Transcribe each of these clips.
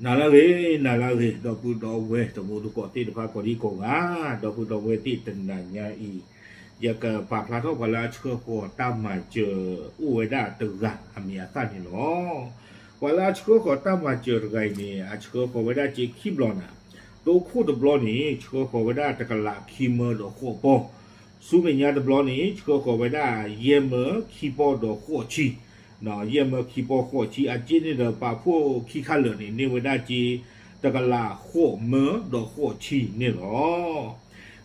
နၤလၢအဂ့ၤ, နၤလၢအဂ့ၤ, ဒီပုၢ်ဒီဝဲၢ်တံၤသကိးသ့ၣ်တဖၣ်ကိးဒံကိးဂၤ, ဒီပုၢ်ဒီဝဲၢ်သ့ၣ်တနၤညါအံၤ, ယကပာ်ဖျါထီၣ်ပှၤလၢအဆှၢဃီၤတၢ်မၤစၢၤအိၣ်ဝဲဒၣ်တဂၤအမံၤအသၣ်န့ၣ်လီၤ. ပှၤလၢအဆှၢဃီၤတၢ်မၤစၢၤတဂၤအံၤန့ၣ် အဆှၢဃီၤဝဲဒၣ်စ့ခံဘျီနၤ, တိခိၣ်တဘျီန့ၣ် ဆှၢဃီၤဝဲဒၣ်တကလးခံမၢဒီးဃိးပီၢ် ဆူမဲာ်ညါတဘျီန့ၣ် ဆှၢဃီၤဝဲဒၣ်ယဲၢ်မၢခံပီၢ်ဒီးဃိးဆံ, ယဲၢ်မၢခံပီၢ်ဃိးဆံ, အစ့န့ၣ်ဒီးပာ်ဖှိၣ်ခံခါလၢာ်န့ၣ် န့ၢ်ဝဲဒၣ်စ့တကလးဃိးမၢဒီးဃိးဆံန့ၣ်လီၤ.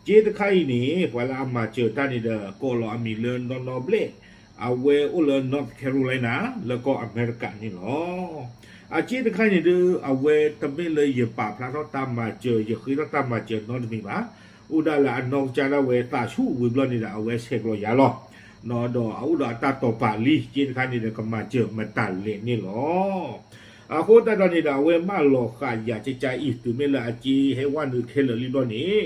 စ့တခါအံၤန့ၣ် ပှၤလၢအမၤစၢၤတၢ်န့ၣ်ဒီး ကိးလီၤအမံၤလၢနီၢ်နီၢ်ဘျဲၣ်, အဝဲအိၣ်လၢ North Carolina လၢကီၢ်အမဲရကၤန့ၣ်လီၤ. အစ့တခါန့ၣ်ဒီး အဝဲတမ့ၢ်လၢယပာ်ဖျါထီၣ်တၢ်မၤစၢၤ ယဃ့ထီၣ်တၢ်မၤစၢၤနီတမံၤဘၣ်. အိၣ်ဒၣ်လၢအနီၢ်ကစၢ်ဒၣ်ဝဲသးဆူၣ်ဝံၤဘျီန့ၣ်ဒီး အဝဲဆဲးကျိးယၤလီၤ. ဒီးအအိၣ်ဒီးအတၢ်တီၢ်ပာ်လံ စ့တခါန့ၣ်ဒီး ကမၤစၢၤမတၤလဲၣ်န့ၣ်လီၤ. အဃိသတးဒီးန့ၣ်ဒီး အဝဲမၢလီၤဃာ်ယၤကကါအံၤ တုၤမ့ၢ်လၢအစ့ဟဲဝဲနုာ်ခဲလၢာ်လံဘျီန့ၣ်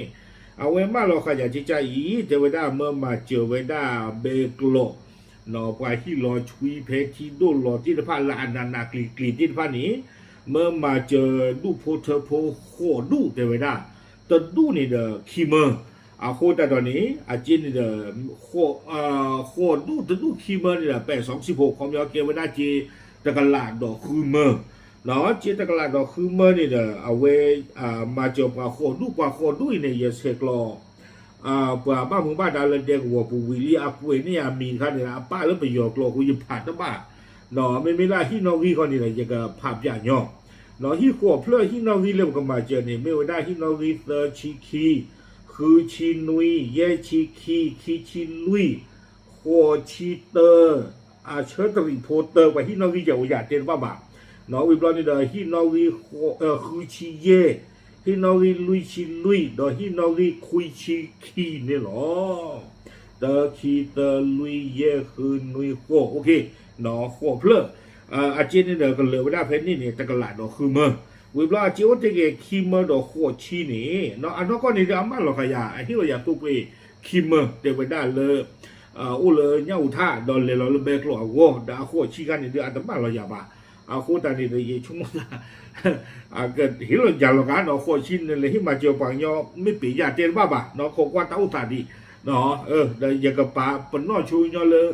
အဝဲမၢလီၤဃာ်ယၤကကါအံၤ တဲဝဲဒၣ်မၢမၤစၢၤဝဲဒၣ်ဘဲကျိး ပှၤဟံၣ်လီၤဆွံဖဲထံဒိၣ်လီၤသ့ၣ်တဖၣ်လၢအနးနးကျံၤကျံၤသ့ၣ်တဖၣ်န့ၣ် မၢမၤစၢၤဒူၣ်ဖိထၢဖိဃိးဒူၣ်တဲဝဲဒၣ်, တဒူၣ်န့ၣ်ဒီးခံမၢ, အဃိသတးဒီးန့ၣ် အစ့န့ၣ်ဒီး ဃိးဒူၣ်တဒူၣ်ခံမၢန့ၣ်ဒီး ပဲာ်စီဆှံဖိ ခီပညီကဲဝဲဒၣ်စ့တကလးဒီးဃုမၢ, စ့တကလးဒီးဃုမၢန့ၣ်ဒီး အဝဲ မၤစၢၤပှၤဃိးဒူၣ် ပှၤဃိးဒူၣ်အံၤန့ၣ် ယဆဲးကျိး ပှၤဘၣ်မူဘၣ်ဒါလၢဒဲကဝီၤပူၤဝံၤလံ အကွဲးန့ၢ်အမံၤတခါန့ၣ်ဒီး အပၣ်လၢပယီၤကျိာ်အဃိ ယဖးတဘၣ်, မ့မ့ၢ်လၢအဟံၣ်နီၣ်ဂံၢ်ခီန့ၣ်ဒီး ယကဖးပၠးညီ, ဟံၣ်ဃိးဖျၢၣ်ဟံၣ်နီၣ်ဂံၢ်လၢပကမၤစၢၤန့ၣ် မ့ၢ်ဝဲဒၣ်ဟံၣ်နီၣ်ဂံၢ်သၢဆံခံ, ဃုဆံနွံ, ယဲၢ်ဆံခံ, ခံဆံလွံၢ်, ဃိးဆံတၢ, အဆၢတရံးဖိတၢ ပှၤဟံၣ်နီၣ်ဂံၢ်ယဲၢ်အိၣ်ယၤတဲတဘၣ်ဘၣ်, ဝံၤဘျီန့ၣ်ဒီးဟံၣ်နီၣ်ဂံၢ် ဃုဆံယဲၢ်, ဟံၣ်နီၣ်ဂံၢ်လွံၢ်ဆံလွံၢ် ဒီးဟံၣ်နီၣ်ဂံၢ်ခွံဆံခံန့ၣ်လီၤ. တၢ ခံ သၢ လွံၢ် ယဲၢ် ဃု နွံ ဃိး, ဃိးဖျၢၣ်, အစ့န့ၣ်ဒီးကလၢာ်ဝဲဒၣ်ဖဲန့ၣ်န့ၣ် တကလးဒီးဃုမၢ, ဝံၤဘျီအစ့အိၣ်တ့ၢ်က့ၤခံမၢဒီးဃိးဆံန့ၣ် အနီၢ်ကီၢ်န့ၣ်ဒီးအမၢလီၤဃာ်ယၤ အဟ့ၣ်လီၤယၤသိပှ့ၤခံမၢ တဲဝဲဒၣ်လၢ အိၣ်လၢညၣ်အူထၣ် ဒီးလဲၤလီၤလၢဘဲကျိးအဂီၢ် ဒီးအဃိးဆံခါန့ၣ်ဒီးအတမၢလီၤယၤဘၣ်. အဃိသတးန့ၣ်ဒီး ယဆိကမိၣ်သး ကဟ့ၣ်လီၤယၤလီၤဂာ်နီၤ ဃိးဆံန့ၣ် လဲၤဟ့ၣ်မၤစၢၤပှၤကညီမ့ၢ်ပ့ၤယၤတဲတဘၣ်ဘၣ်နီၤ ခိးကွၢ်တၢ်အိၣ်သးဒံး, ဒီးယကပာ်ပနီၣ်ဆိကညီလၢ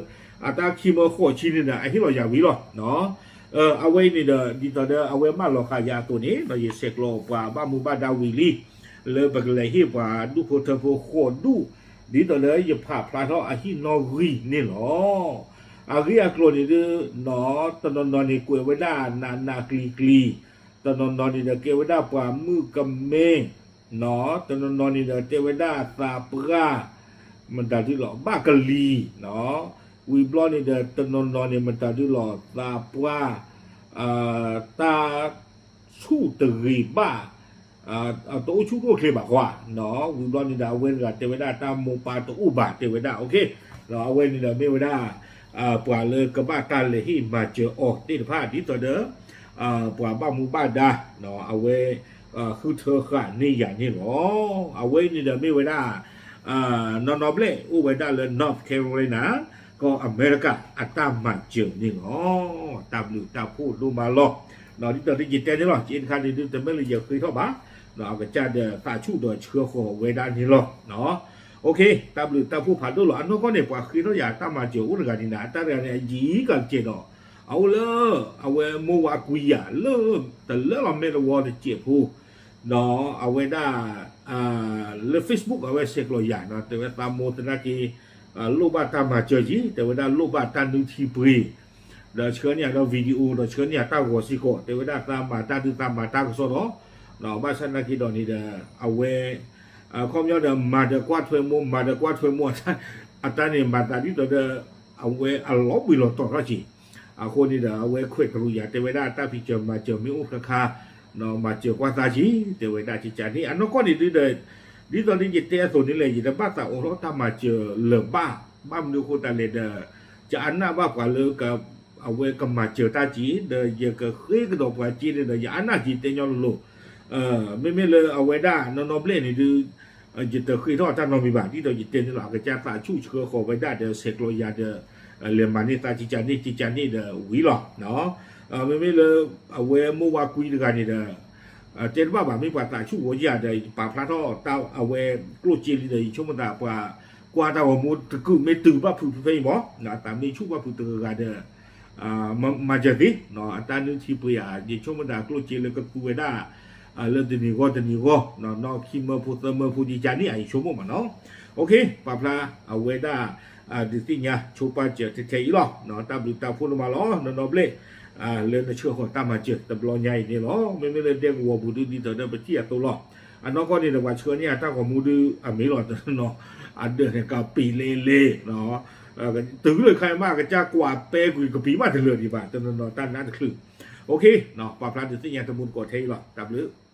အတၢ်ခံမၢဃိးဆံန့ၣ်ဒီး အဟ့ၣ်လီၤယၤဝံၤလီၤ. အဝဲအံၤန့ၣ်ဒီး ဒ်သိးဒီးအဝဲမၢလီၤဃာ်ယၤအသိးန့ၣ် ယဆဲးကျိးပှၤဘၣ်မူဘၣ်ဒါဝံၤလံ လၢပကလဲၤဟ့ၣ်ပှၤဒူၣ်ဖိထၢဖိဃိးဒူၣ် ဒ်သိးဒီးယဖးဖျါထီၣ်အဟံၣ်နီၣ်ဂံၢ်န့ၣ်လီၤ. အဂ့ၢ်အကျိၤန့ၣ်ဒီး တနီၤနီၤန့ၣ်ကွဲးဝဲဒၣ်နးနးကျံၤကျံၤ, တနီၤနီၤန့ၣ်ဒီးကဲဝဲဒၣ်ပှၤမုၣ်ကမဲ, တနီၤနီၤန့ၣ်ဒီးတဲဝဲဒၣ်သးပှၢ်, မတၤဒုလီၤ ဘၣ်ကလံၤ, ဝံၤဘျီန့ၣ်ဒီး တနီၤနီၤန့ၣ်မတၤဒုလီၤ သးပှၢ်, တၢ် ဆူၣ်တဂ့ၤဘၣ်, တအိၣ်ဆူၣ်အိၣ်ချ့ဘၣ်ကွၢ်, ဝံၤဘျီန့ၣ်ဒီး အဝဲတဂၤတဲဝဲဒၣ်တၢ်မိၢ်ပၢ်တအိၣ်ဘၣ်တဲဝဲဒၣ် အဝဲန့ၣ်ဒီးမ့ၢ်ဝဲဒၣ် ပှၤလၢကဘၣ်တၢ်လဲၤဟ့ၣ်မၤစၢၤအီၤသ့ၣ်တဖၣ် ဒ်သိးဒီး ပှၤဘၣ်မူဘၣ်ဒါ အဝဲ ဃုထၢဃာ်န့ၢ်ယၤန့ၣ်လီၤ. အဝဲန့ၣ်ဒီးမ့ၢ်ဝဲဒၣ် နီၢ်နီၢ်ဘျဲၣ် အိၣ်ဝဲဒၣ်လၢ North Carolina ကီၢ်အမဲရကၤ အတၢ်မၤစၢၤန့ၣ်လီၤ. တၢ်ဘျုးတၢ်ဖှိၣ်ဒိၣ်မးလီၤ. ဒ်သိးဒီးယတဲန့ၣ်လီၤ စ့တခါန့ၣ်ဒုး တမ့ၢ်လၢယဃ့ထီၣ်ဘၣ်, အကစၢ်ဒီးသးဆူၣ်ဒီးဆှၢဃီၤဝဲဒၣ်န့ၣ်လီၤ. တၢ်ဘျုးတၢ်ဖှိၣ်ဖးဒိၣ်လီၤ. အနီၢ်ကီၢ်န့ၣ် ပှၤဃ့ထီၣ်ယၤတၢ်မၤစၢၤအိၣ်တဂၤန့ၣ်ဒီး အတၢ်တဂၤန့ၣ် အယံၤကၤတကဲးဒီး အအိၣ်လၢ အဝဲမိၢ်ဝၤကွံယၤလၢ တလၢလီၤမဲာ်တဝီတစဲးဖိ ဒီးအဝဲဒၣ် လၢ Facebook အဝဲဆဲးကျိးယၤ တဲဝဲသးမိၢ်သနာ်က့ လိၣ်ဘၣ်တၢ်မၤစၢၤက့ၤ တဲဝဲဒၣ်လိၣ်ဘၣ်တၢ်နုၢ်ထံပှ့ၤ ဒီးဆှၢန့ၢ်ယၤဒီး video ဒီးဆှၢန့ၢ်ယၤတၢ်ဂီၤစ့ၢ်ကီး တဲဝဲဒၣ်သးမၤတၢ်ဒုးသးမၤတၢ်ကစီၣ်ဒီး ဘၣ်ဆၣ်သနာ်က့ဒီးန့ၣ်ဒီး အဝဲ ခီပညီဒီးမၤဒီးကွၢ်ထွဲမိၢ် မၤဒီးကွၢ်ထွဲမိၢ် အတၢ်န့ၣ်မၤသးဒ်သိးဒီး အဝဲအလီၤဘှံးလီၤတီၤထီၣ်က့ၤ အဃိန့ၣ်ဒီး အဝဲခွဲးတရူးယၤ တဲဝဲဒၣ်တၢ်ဖံးစၢၤမၤစၢၤမ့ၢ်အိၣ်ခါခါ မၤစၢၤကွၢ်သးက့ၤ တဲဝဲဒၣ်ကကန့ၣ် အနီၢ်ကီၢ်န့ၣ်ဒုးဒီး ဒ်သိးဒ်ယတဲအသိးန့ၣ်လဲၣ် ယတဘၣ်သးအိးထီၣ်တၢ်မၤစၢၤလၢၤဘၣ် ဘၣ်မနုၤအဃိသတးလဲၣ်ဒီး ကအနၢ်ဘၣ်ပှၤလၢ အဝဲကမၤစၢၤတၢ်က့ၤ ဒီးယကဃ့ကဒီးပှၤက့ၤန့ၣ်ဒီး ယအနၢ်က့ၤတဲညီလိၤလိၤ မ့မ့ၢ်လၢအဝဲဒၣ်နီၢ်နီၢ်ဘျဲၣ်န့ၣ်ဒုး ယတဃ့ထီၣ်တၢ်နီတမံၤဘၣ် ဒ်သိးယတဲန့ၣ်လီၤ အကစၢ်သးဆူၣ်ဆှၢဃီၤဝဲဒၣ်ဒီးဆဲးကျိးယၤဒီး လဲၤမၤန့ၢ်သးကကန့ၣ် ကကန့ၣ်ဒီးဝံၤလီၤ မ့မ့ၢ်လၢ အဝဲမိၢ်ဝၤကွံတဂၤန့ၣ်ဒီး တဲတဘၣ်ဘၣ် မ့ၢ်ပှၤသးဆူၣ်ဂီၤယၤဒီး ပာ်ဖျါထီၣ်တၢ်အဝဲကျိၣ်စ့လံဒီး ယဆိကမိၣ်သးပှၤကွၢ်တၢ်ဂီၤမူတကုာ်မ့ၢ်တုၤဘၣ်ဖုးဖဲအံၤမး အသးမ့ၢ်ဆူၣ်ဘၣ်ဖုးတဂၤဂၤဒီး မၤစၢၤသ့ အတၢ်နုၢ်ထံပှ့ၤဧါ ယဆိကမိၣ်သးကျိၣ်စ့လၢကသူဝဲဒၣ် လၢတနံၤဂီၢ်တနံၤဂီၢ် နီၢ်ခံမၢဖိသၢမၢဖိဒ်ကန့ၣ်ဧါ ယဆိကမိၣ်မးနီၤ ပာ်ဖျါအဝဲဒၣ် ဒုးသ့ၣ်ညါဆိပာ်စၢၤထဲထဲအံၤလီၤ. တၢ်ဘျုးတၢ်ဖှိၣ်လၢမးလီၤ နီၢ်နီၢ်ဘျဲၣ် လၢနဆှၢဃီၤတၢ်မၤစၢၤတဘျီညါအံၤန့ၣ်လီၤ. မ့မ့ၢ်လၢဒဲကဝီၤပူၤဒုးဒ်သိးဒီးပထံၣ်အသိးလီၤ. အနီၢ်ကီၢ်န့ၣ်ဒီးပှၤဆှၢန့ၢ်အတၢ်ဂီၤမူဒုးအမ့ၢ်လီၤတနီၤ အဒၢးန့ၣ်ကပံာ်လ့လ့ တုၤလၢခါအံၤမးကစၢ်ကွၢ်ပဲကွံာ်ကပံာ်မးတလၢာ်ဒံးဘၣ် တနီၤနီၤတၢ်နါတချုး ပာ်ဖျါဒုးသ့ၣ်ညါတမူတကိးထဲအံၤလီၤ. တၢ်ဘျုး